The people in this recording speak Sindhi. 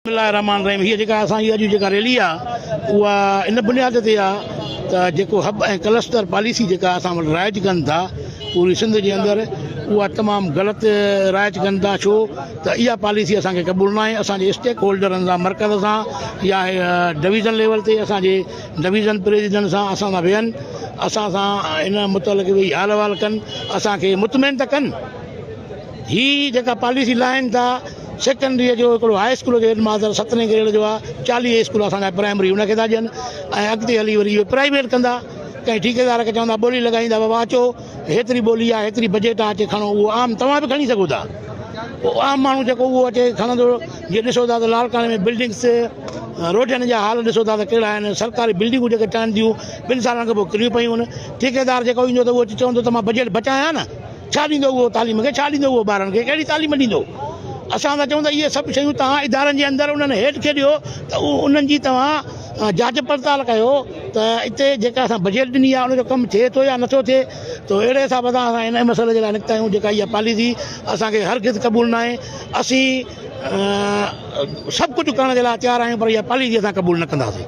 بسم الله الرحمٰن الرحيم هيء جيڪا اسان جي اڄ جيڪا ريلي آ اها ان بنياد تي آ ته جيڪو هب ۽ ڪلسٽر پاليسي جيڪا اسان وٽ رائج ڪن ٿا پوري سنڌ جي اندر اها تمام غلط رائج ڪن ٿا ڇو ته اها پاليسي اسان کي قبول ناهي اسان جي اسٽيڪ هولڊرن سان مرڪز سان يا ڊويزن ليول تي اسان جي ڊويزن پريزيڊنٽ سان اسان سان ويهن اسان سان ان متعلق ويهي حال احوال ڪن اسان کي مطمئن ته ڪن هي جيڪا پاليسي لاهين ٿا سيڪنڊريء جو هڪڙو هاء اسڪول جو هيڊ ماستر سترهين گريڊ جو آهي، 40 اسڪول اسان جا پرائمري ان کي ٿا ڏين ۽ اڳتي هلي وري اهي پرائيويٽ ڪندا، ڪنهن ٺيڪيدار کي چوندا ٻولي لڳائيندا بابا اچو هيتري ٻولي آهي هيتري بجيٽ آهي اچي کڻو اهو عام توهان به کڻي سگهو ٿا اهو عام ماڻهو جيڪو اهو اچي کڻندو جيئن ڏسو ٿا ته لاڙڪاڻي ۾ بلڊنگس روڊن جا حال ڏسو ٿا ته ڪهڙا آهن سرڪاري بلڊنگون جيڪي ٺهن ٿيون ٻن سالن کان پوء ڪريون پيون آهن ٺيڪيدار جيڪو ايندو ته اهو اچي چوندو ته مان بجيٽ بچايان نه ڇا ڏيندو اهو تعليم کي ڇا ڏيندو اهو ٻارن کي ڪهڙي تعليم ڏيندو اسان ٿا چئون ته اهي سڀ شيون توهان ادارن جي اندر انهن هيڊ کي ڏيو ته اهو انهن جي توهان جاچ پڙتال ڪيو ته اتي جيڪا اسان بجيٽ ڏني آهي ان جو ڪم ٿئي ٿو يا نٿو ٿئي ته اهڙي حساب سان اسان ان مسئلي جي لاء نڪتا آهيون جيڪا اها پاليسي اسان کي هرگز قبول ناهي اسين سڀ ڪجهه ڪرڻ جي لاء تيار آهيون پر اها پاليسي اسان قبول نه ڪنداسين.